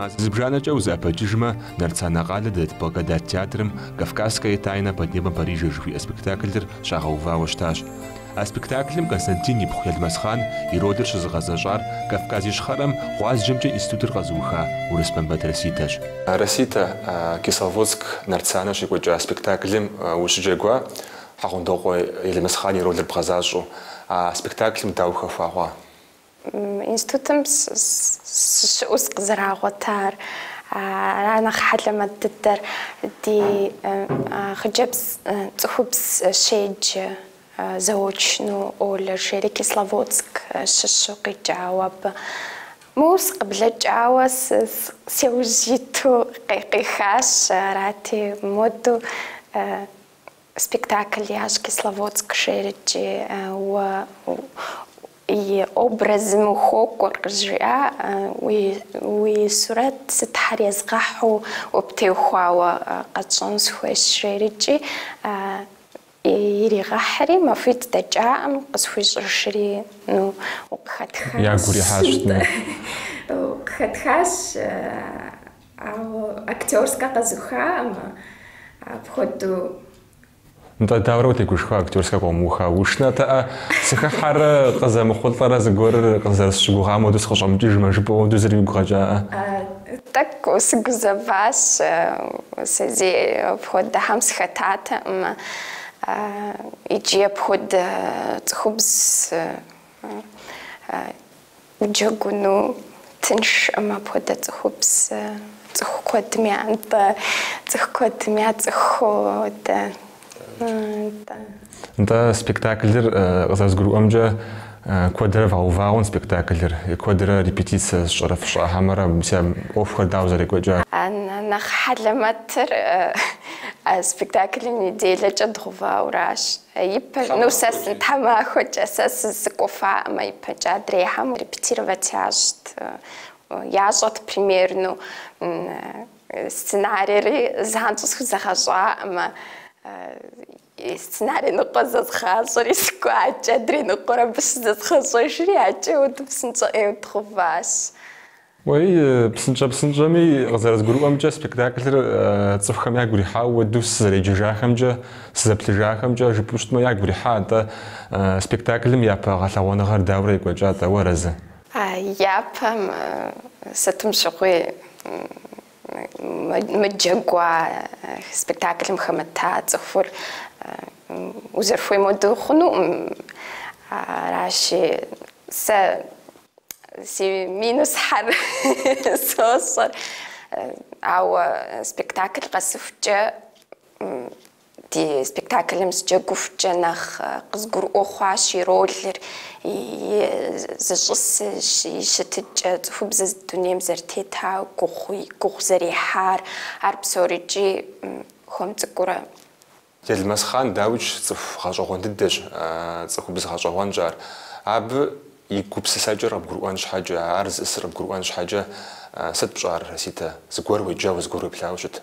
Мазэ зыбжанэкӏэ узэӏэбэкӏыжмэ, Нартсанэ къалэ дэт Благодать театрым Кавказская тайна под небом Парижа жыхуиӏэ спектаклыр щагъэувауэ щытащ. А спектаклым Константин ипхъу Елмэсхъан и ролыр щызыгъэзэщӏар Кавказ Ищхъэрэм гъуазджэмкӏэ институтыр къэзыуха Урысмамбэт Раситэщ. Раситэ, Кисловодск Нартсанэ щекӏуэкӏа спектаклым ущыджэгуа Хьэгъундокъуэ Елмэсхъан и ролыр бгъэзащӏэу, а спектаклым дауэ хэхуа хъуа? Институтым сыщыӏэу сыкъызэрагъуэтар, ара нэхъ хьэлэмэт дыдэр. Ди хъыджэбз цӏыхубз щеджэ заочнэу Оля жери Кисловодск щыщу къикӏауэ абы. Моуэ сыкъыблэкӏауэ си ужь иту къихащ, арати, моду Спектакль ящӏ Кисловодск жерикӏи, уэ и образым ухуокӏуэр къызжиӏа, уи сурэт сытхэр езгъэхьу уэ птеухуауэ къэтщӏэну сыхуейщ жерикӏи, иригъэхьри, махуитӏ дэкӏаӏым къысхуищӏыжри, ну, укъыхэтхащ. Ягу урихьащ. Укъыхэтхащ. Ауэ актерскэ къэзухаӏымэ, апхуэдэу. Нтӏэ, дауэрэ утегушхуа актерскэ къомыуха? Ушынэтэӏэ, сыхыхьэрэ къызэмыхъулӏэрэ зыгуэрыр къызэрысщыгугъам хуэдэу сыкъыщӏэмыкӏыжмэ, жыпӏэу хуэдэу зыри уигу къэкӏаӏэ? Тӏэкӏу сыгузэващ, сэ зэи апхуэдэхэм сыхэтатэкъым. Икӏи апхуэдэ цӏыхубз Уджэгуну тыншкъым апхуэдэ цӏыхубз, цӏыху куэдым я нтӏэ, цӏыху куэдым яцӏыхуу, дэ, нтӏэ. Нтӏэ, спектаклыр къызэрызгурыӏуэмкӏэ, куэдрэ вгъэува хъун спектаклыр, куэдрэ репетицэ сщӏэрэ фщӏа хьэмэрэ мис а ӏуэхухэр дауэ зэрекӏуэкӏар? Нэхъ хьэлэмэтыр а спектаклым неделэкӏэ дгъэувауращ. Ипэ, ну сэ тхьэмахуэкӏэ, сэ сыкӏуэфаӏымэ ипэкӏэ адрейхэм репетировать ящӏт, ящӏэт примерно сценарири занщӏэу схузэгъэщӏаӏымэ, сценарий ныкъуэ зэзгъащӏэри сыкӏуакӏэ, адрей ныкъуэр абы щызэзгъэщӏэжри, акӏэ ауэдэу псынщӏэ ӏейуэ дгъэуващ. Уей, псынщӏэ-псынщӏэми, къызэрызгурыӏуэмкӏэ, спектаклыр цӏыхухэм ягу ирихьауэ хуэдэу сызэреджэжахэмкӏэ, сызэплъыжахэмкӏэ жыпӏэу щытмэ, ягу ирихьа, атӏэ спектаклым япэ гъэлъэгъуэныгъэр дауэрэ екӏуэкӏа, атӏэ уарэзы? Япэм сытым щыгъуи мыджэгуа спектаклым хэмыта цӏыхур узэрыхуейм хуэдэу хъунукъым. Аращи, сэ Си минусхэр сощӏэр. Ауэ спектакль къэсыхукӏэ, ди спектаклым сыджэгухукӏэ нэхъ къызгурыӏуэ хъуащ и ролыр, и зыщӏысыр, и щытыкӏэ, цӏыхубзыр дунейм зэрытета, гугъу зэрехьар, ар псорикӏи хуэм цӏыкӏуурэ. Елмэсхъан, дауикӏ, цӏыху гъэщӏэгъуэн дыдэщ, цӏыхубз гъэщӏэгъуэнщ ар. Абы и гупсысэкӏэр къыбгурыӏуэн щхьэкӏэ, ар зыӏысыр къыбгурыӏуэн щхьэкӏэ сыт пщӏар, Раситэ? Зыгуэр уеджауэ, зыгуэр уеплъауэ щыт?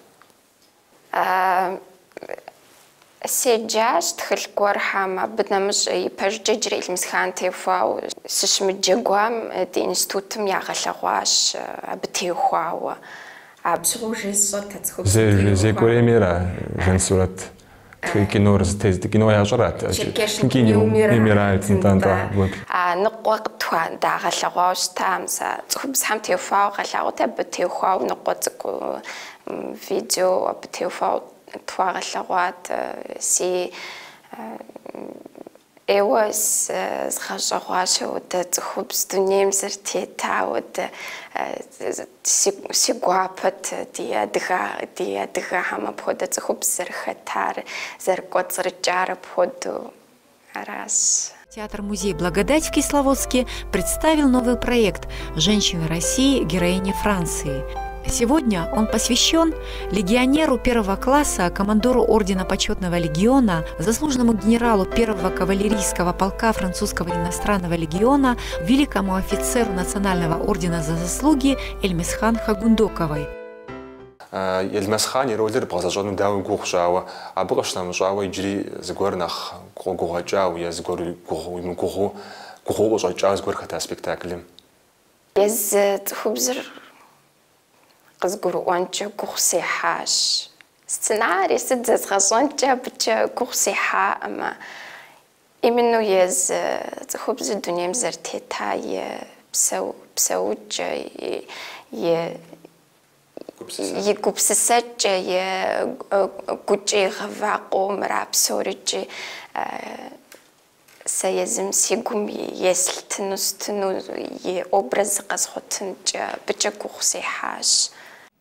Седжащ тхылъ гуэрхэм, абы нэмыщӏ ипэжкӏэ иджыри Елмэсхъан теухуауэ сыщымыджэгуам ди институтым ягъэлъэгъуащ абы теухуауэ. Абы щыгъуэ уже сщӏэрт а цӏыхубзым теухуауэ. Зекӏуэрейм ейра Жансурэт кинор зытез кино ящӏырат? Черкешенкин не умирает, нтӏэ, нтӏэ. А ныкъуэ къытхуа-дагъэлъэгъуауэ щытам, сэ цӏыхубзхэм теухуауэ къэлъагъуэти, абы теухуауэ ныкъуэ цӏыкӏу видео абы теухуауэ тхуагъэлъэгъуат. Си ӏейуэ згъэщӏэгъуащ ауэдэ цӏыхубз дунейм зэрытета, ауэдэ си гуапэт ди адыгэ, ди адыгэхэм апхуэдэ цӏыхубз зэрыхэтар, зэрыкӏуэцӏрыкӏар апхуэдэу аращ. Театр-музей «Благодать» в Кисловодске представил новый проект «Женщины России. Героини Франции». Сегодня он посвящен легионеру первого класса, командору Ордена Почетного легиона, заслуженному генералу первого кавалерийского полка французского иностранного легиона, великому офицеру Национального ордена за заслуги Эльмесхан Хагундоковой. Елмэсхъан и ролыр бгъэзэщӏэну дауи гугъущ, ауэ абы къыщынэмыщӏауэ иджыри зыгуэр нэхъ къогугъуэкӏауэ е зыгуэр гугъу уимыгугъуу гугъуу къыщӏэкӏауэ зыгуэр хэта спектаклым? Езы цӏыхубзыр. къызгурыӏуэнкӏэ гугъу сехьащ. Сценарий сыт зэзгъэщӏэнкӏэ абыкӏэ гугъу сехьаӏымэ. Именно езы цӏыхубзыр дунейм зэрытета и псэукӏэ, и гупсысэкӏэ, и гукӏэ игъэва къомыр, а псорикӏи сэ езым си гум еслъытыну, стыну, и образ къэзгъуэтынкӏэ абыкӏэ гугъу сехьащ.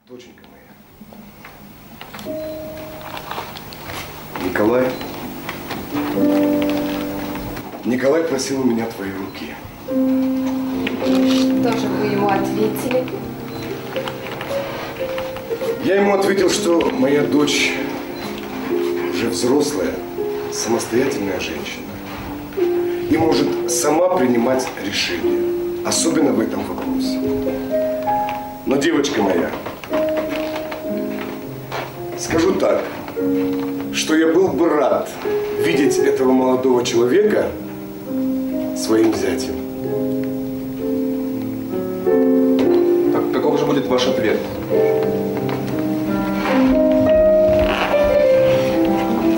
Доченька моя, Николай, Николай просил у меня твои руки. Что же вы ему ответили? Я ему ответил, что моя дочь уже взрослая, самостоятельная женщина и может сама принимать решения, особенно в этом вопросе. Но, девочка моя, скажу так, что я был бы рад видеть этого молодого человека своим зятем. Так каков же будет ваш ответ?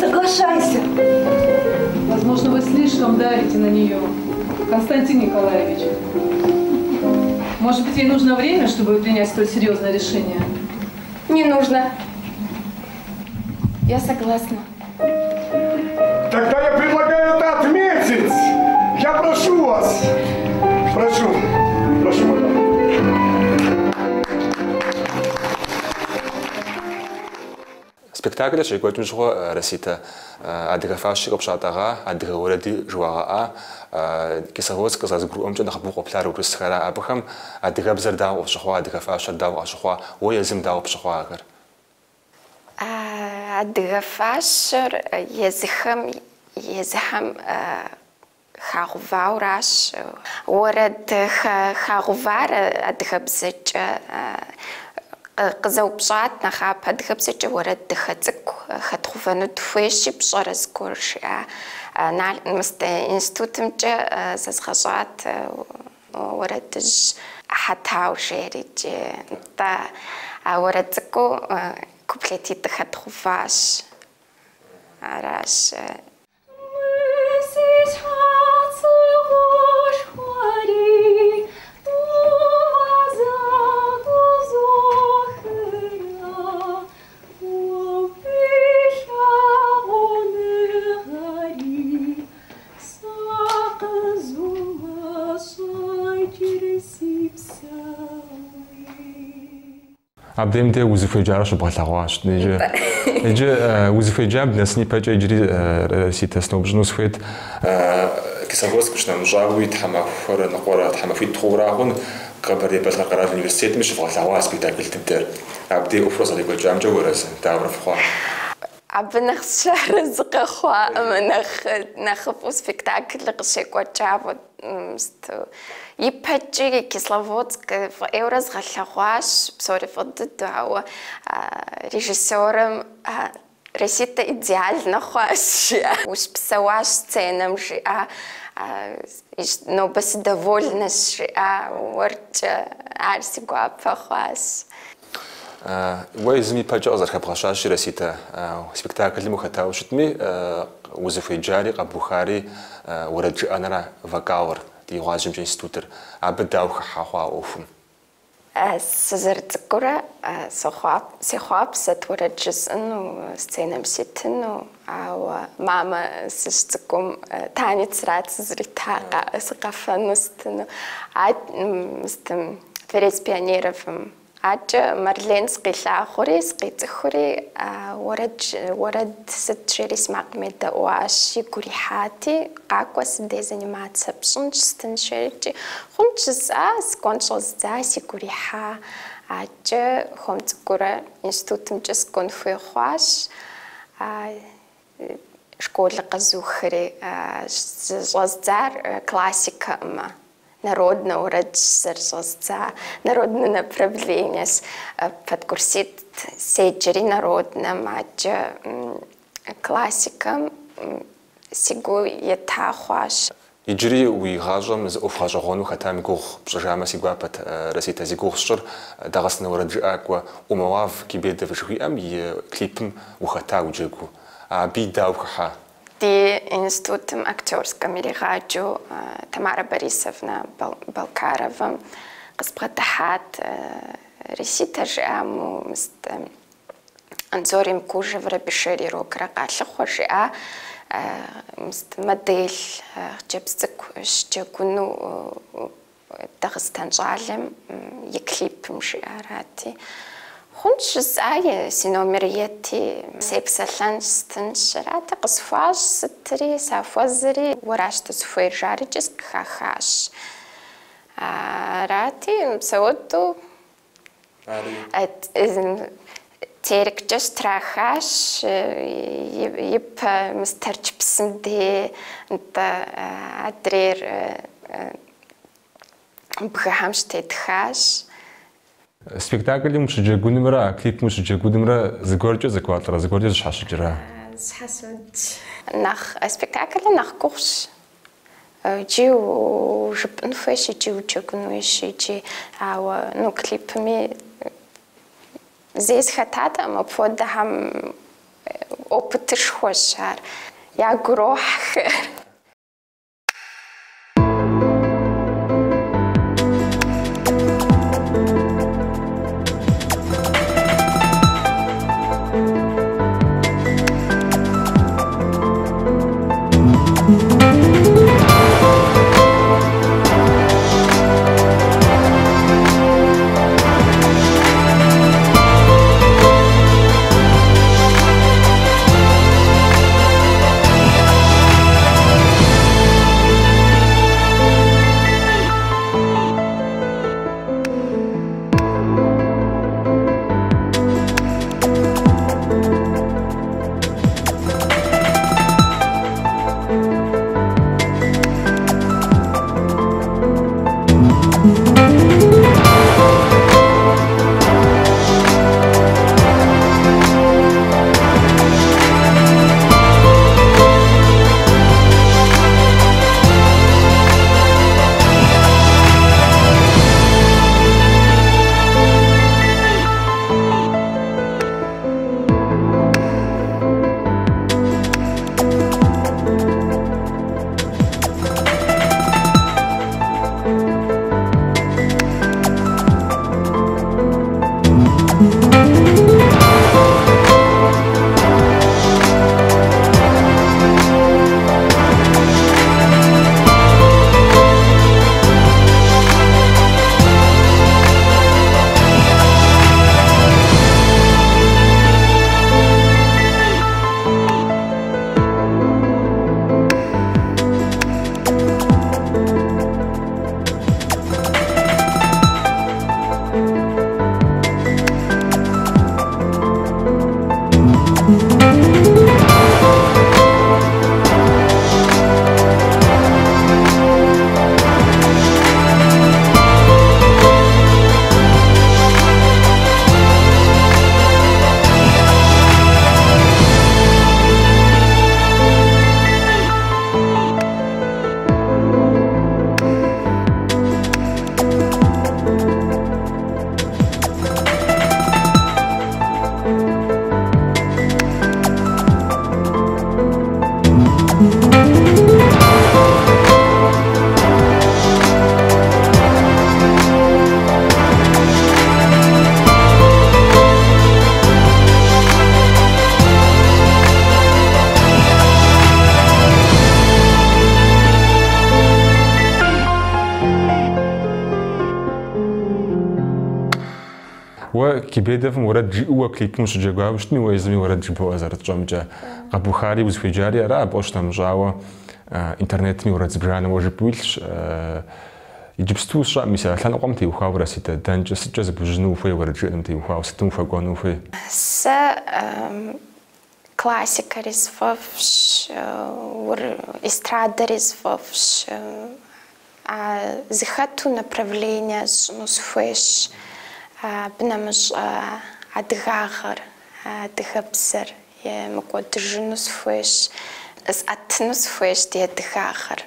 Соглашайся. Возможно, вы слишком давите на нее, Константин Николаевич. Может быть, ей нужно время, чтобы принять столь серьезное решение? Не нужно. Я согласна. Тогда я предлагаю это отметить. Я прошу вас. Прошу. Прошу, мадам. Спектаклыр щекӏуэкӏым щыгъуэ Раситэ адыгэ фащи къыпщатӏэгъа, адыгэ уэрэди жыуагъэӏа, Кисловодск къызэрызгурыӏуэмкӏэ нэхъыбэу къоплъар урысхэра. Абыхэм адыгэбзэр дауэ къыфщыхъуа, адыгэ фащэр дауэ къащыхъуа, уэ езым дауэ пщыхъуа ахэр? Адыгэ фащэр езыхэм езыхэм хагъэувауращ. Уэрэд хагъэувар адыгэбзэкӏэ къызэупщӏат нэхъапэ адыгэбзэкӏэ уэрэд дахэ цӏыкӏу хэдгъэувэну дыхуейщи, пщӏэрэ зыгуэр жиӏа. Институтымкӏэ зэзгъэщӏат уэрэдыжь Хьэтау жерикӏи. Нтӏэ, а уэрэд цӏыкӏуу куплетитӏ хэдгъэуващ. Аращ. Абдейм де узыхуеджар щыбгъэлъэгъуащ. Иджы узыхуеджам дынэсын ипэкӏэ иджыри Раситэ сыноупщӏыну сыхуейт. Кисловодск къыщынэмыщӏауи тхьэмахуэрэ ныкъуэрэ тхьэмахуитӏ хъуура хъун Къэбэрдей-Балъкъэр къэрал университетми щывгъэлъэгъуа спектакль дыдэр. Абдей ӏуэхур къызэрекӏуэкӏамкӏэ уарэзы, дауэрэ фыхъуа? Абы нэхъ сыарэзы къэхъуаӏымэ, нэхъыфӏу спектаклыр къыщекӏуэкӏа вот ипэкӏи Кисловодск фӏыӏейуэрэ згъэлъэгъуащ, псори фӏы дыдэу, ауэ режиссерым Раситэ идеально хъуащ жиӏа. Ущыпсэуащ сценэм жиӏа, нобэ сыдовольнэщ жиӏа, уэркӏэ ар си гуапэ хъуащ. Уэ езым ипэкӏэ къызэрыхэбгъэщащи, Раситэ, спектаклым ухэтауэ щытми, узыхуеджари къэбухари уэрэд жыӏэнра вокалыр, ди гъуазджэмкӏэ институтыр. Абы дауэ хыхьа хъуа ӏуэхум? Сызэрыцӏыкӏурэ сехъуапсэт уэрэд жысӏэну, сценэм ситыну, ауэ мамэ сыщыцӏыкӏум танецрат сызрита, сыкъэфэну стыну. Дворец пионеровым Акӏэ Марлен сыкъилъагъури, сыкъицӏыхури, уэрэд сыт жери си макъым едэӏуащ, игу ирихьати, къакӏуэ сыдей заниматься пщӏынщ, стынщ жерикӏи. Хъунщ жысӏа, сыкӏуэн щӏэздза, сигу ирихьа. Акӏэ хуэм цӏыкӏуурэ институтымкӏэ сыкӏуэн хуей хъуащ. Школыр къэзухри щӏэздзар классикэӏымэ. Народнэ уэрэдщ зэрыщӏэздза, народнэ направлениещ. Подкурситӏ седжэри народнэм, акӏэ классикэм сигу ета хъуащ. Иджыри уи гъащӏэм зы ӏуэху гъэщӏэгъуэну хэтам и гугъу пщӏыжамэ си гуапэт, Раситэ. Зи гугъу сщӏыр дагъыстэн уэрэджыӏакӏуэ Умалав Кибедов жыхуиӏэм и клипым ухэта уджэгуу. Абы дауэ ухыхьа? Ди институтым актерскэм иригъаджэу Тамарэ Борисовнэ Балкаровэм къызбгъэдыхьат Раситэ, жиӏа, мо мыст Анзор Имкужеврэ Бешер Ирокрэ къалъыхъуэ, жиӏа, мыст модель хъыджэбз цӏыкӏу щыджэгуну дагъыстэн щӏалэм и клипым, жиӏарати. Хъунщ, жысӏа, си номер ети, сепсэлъэнщ, стынщ, арати, къысхуащӏ, сытри, сахуэзэри, уэращ дызыхуейр жарикӏи сыкъыхахащ. Арати, псэуэду Тереккӏэ щытрахащ, ипэ мыс Тэрч псым дей, нтӏэ, адрейр бгыхэм щытетхащ. Спектаклым ущыджэгунымрэ а клипым ущыджэгунымрэ зыгуэркӏэ зэкӏуалӏэрэ, зыгуэркӏэ зыщхьэщыкӏрэ? Зыщхьэщокӏ. Нэхъ спектаклыр нэхъ гугъущ. Иджы жыпӏэн хуейщ, икӏи уджэгун хуейщ, икӏи ауэ, ну, клипми зэи сыхэтатэкъым, апхуэдэхэм опытышхуэщ ар, ягу ирохьхэр. Уэ Кибедовым уэрэд жиӏэу уэ клипым ущыджэгуауэ щытми, уэ езыми уэрэд жыбоӏэ зэрытщӏэмкӏэ. Къэбухари узыхуеджари ара, абы къыщынэмыщӏауэ интернетми уэрэд зыбжанэ уэ жыпӏэу илъщ. Иджыпсту сщӏэӏым, мис а лъэныкъуэм теухуауэ, Раситэ, дэнкӏэ, сыткӏэ зыбужьыну ухуей уэрэд жыӏэным теухуауэ, сытым ухуэкӏуэну ухуей? Сэ классикэри сфӏэфӏщ, эстрадэри сфӏэфӏщ. А зыхэту направление сщӏыну сыхуейщ. Абы нэмыщӏ адыгагъэр, адыгэбзэр мыкӏуэдыжыну сыхуейщ, сӏэтыну сыхуейщ ди адыгагъэр.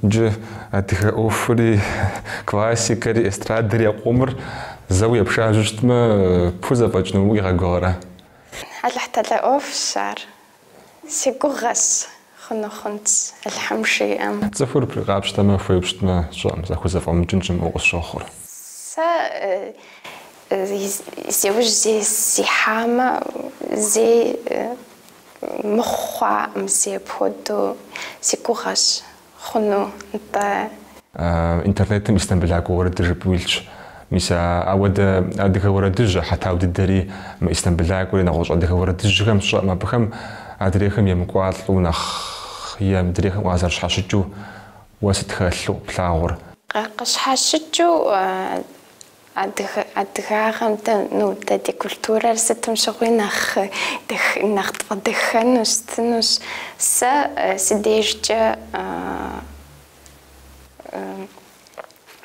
Иджы адыгэ ӏуэхури, классикэри, эстрадэри а къомыр зэуэ епшажьэу щытмэ, пхузэфӏэкӏыну укъигъэгугъэрэ? Алыхьталэ ӏуэхущ ар. Си гугъэщ, хъуну хъунщ, Алыхьым жиӏэм. Цӏыхур къапщтэмэ, хуейуэ щытмэ, сщӏэкъым, зыхузэфӏэмыкӏын щымыӏэу къысщохъур. Сэ си ужь сихьамэ, зэи мыхъу хъуакъым, зэи апхуэдэу си гугъэщ хъуну, нтӏэ. Интернетым Истамбылакӏуэ уэрэдыр жыпӏэу илъщ. Мис ауэдэ адыгэ уэрэдыжь, Хьэтау дыдэри, мы Истамбылакӏуэри, нэгъуэщӏ адыгэ уэрэдыжьхэм сщӏэкъым, абыхэм адрейхэм емыкӏуалӏэу нэхъ е мыдрейхэм къазэрыщхьэщыкӏыу уэ сыт хэлъу плъагъур? Къыщхьэщыкӏыу адыгэ адыгагъэм дэ, ну, дэ ди культурэр сытым щыгъуи нэхъ нэхъ тфӏэдэхэнущ, стынущ. Сэ си дежкӏэ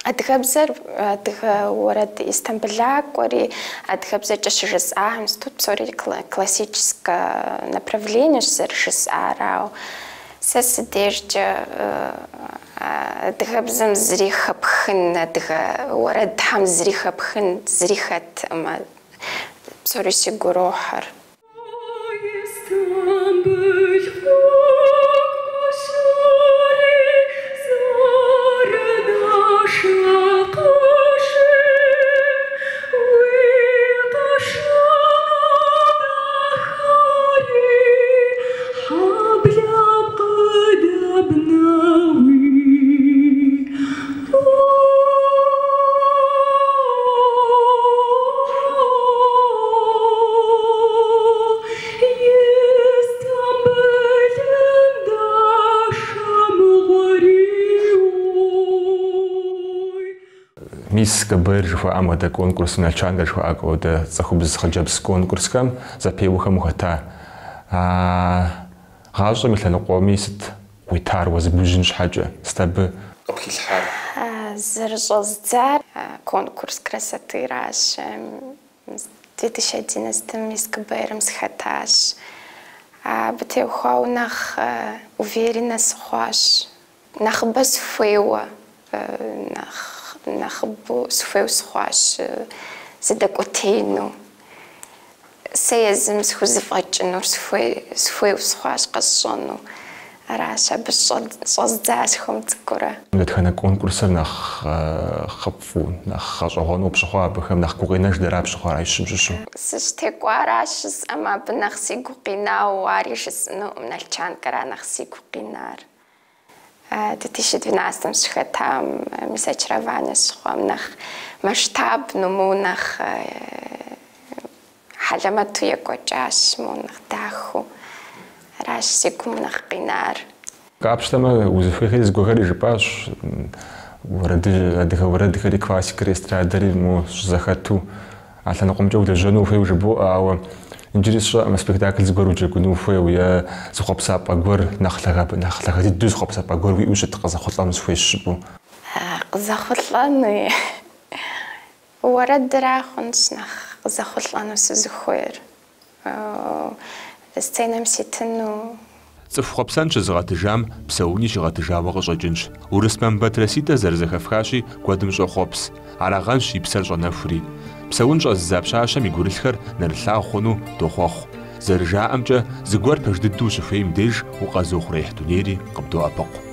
адыгэбзэр, адыгэ уэрэд Истамбылакӏуэри, адыгэбзэкӏэ щыжысӏахэм сыту псори классическэ направлениещ зэрыжысӏар, ауэ сэ си дежкӏэ адыгэбзэм зыри хэпхын, адыгэ уэрэдхэм зыри хэпхын, зыри хэткъым, псори сигу ирохьыр. Мисс КБР жыхуаӏэм хуэдэ конкурсым, Нальчанка жыхуаӏэ хуэдэ цӏыхубз хъыджэбз конкурсхэм зэпеуэхэм ухэта. А гъащӏэм и лъэныкъуэми сыт къуитар уэ зыбужьын щхьэкӏэ, сыт абы къыпхилъхьар? Зэрыщӏэздзар конкурс красотыращ. 2011 Мисс КБР-м сыхэтащ. Абы теухуауэ нэхъ увереннэ сыхъуащ. Нэхъыбэ сыхуейуэ, нэхъ нэхъыбэу сыхуейуэ сыхъуащ сыдэкӏуэтеину. Сэ езым схузэфӏэкӏынур сыхуейуэ сыхъуащ къэсщӏэну. Аращ абы щӏэздзащ хуэм цӏыкӏуурэ. Дэтхэнэ конкурсыр нэхъ хъыфӏу, нэхъ гъэщӏэгъуэну пщыхъуа абыхэм, нэхъ гукъинэж дэра пщыхъуар а щым щыщу? Сыщытекӏуаращ жысӏэм, абы нэхъ сигу къинауэ ари жысӏэнукъым, Нальчанкэра нэхъ сигу къинар. 2012 сыщыхэтам, мисс очарование сыщыхъуам нэхъ масштабну, моуэ нэхъ хьэлэмэту екӏуэкӏащ, моуэ нэхъ дахэу. Аращ си гум нэхъ къинар. Къапщтэмэ, узыхуейхэри зыгуэрхэри жыпӏащ, уэрэдыжь, адыгэ уэрэдхэри, классикэри, эстрадэри моуэ щызэхэту а лъэныкъуэмкӏэ улэжьэну ухуейуэ жыбоӏэ, ауэ иджыри сщӏэкъым спектакль зыгуэр уджэгуну ухуейуэ е зы хъуэпсапӏэ гуэр нэхъ лъагапӏэ, нэхъ лъагэ дыдэу зы хъуэпсапӏэ гуэр уиӏэу щыт къызэхъулӏэну сыхуейщ жыпӏэу. Къызэхъулӏэнуи уэрэдыра хъунщ нэхъ къызэхъулӏэну сызыхуейр. Сценэм ситыну. Цӏыху хъуэпсэн щызыгъэтыжам псэуни щигъэтыжауэ къыщӏэкӏынщ. Урысмамбэт Расидэ зэрызэхэфхащи, куэдым щӏохъуэпс. Арагъэнщ и псэр щӏэнэхури. Псэун щӏэзыдза пщащэм и гурылъхэр нэрылъагъу хъуну дохъуэхъу. Зэрыжаӏэмкӏэ, зыгуэр пэж дыдэу ущыхуейм деж укъэзыухъуреихь дунейри къыбдоӏэпыкъу.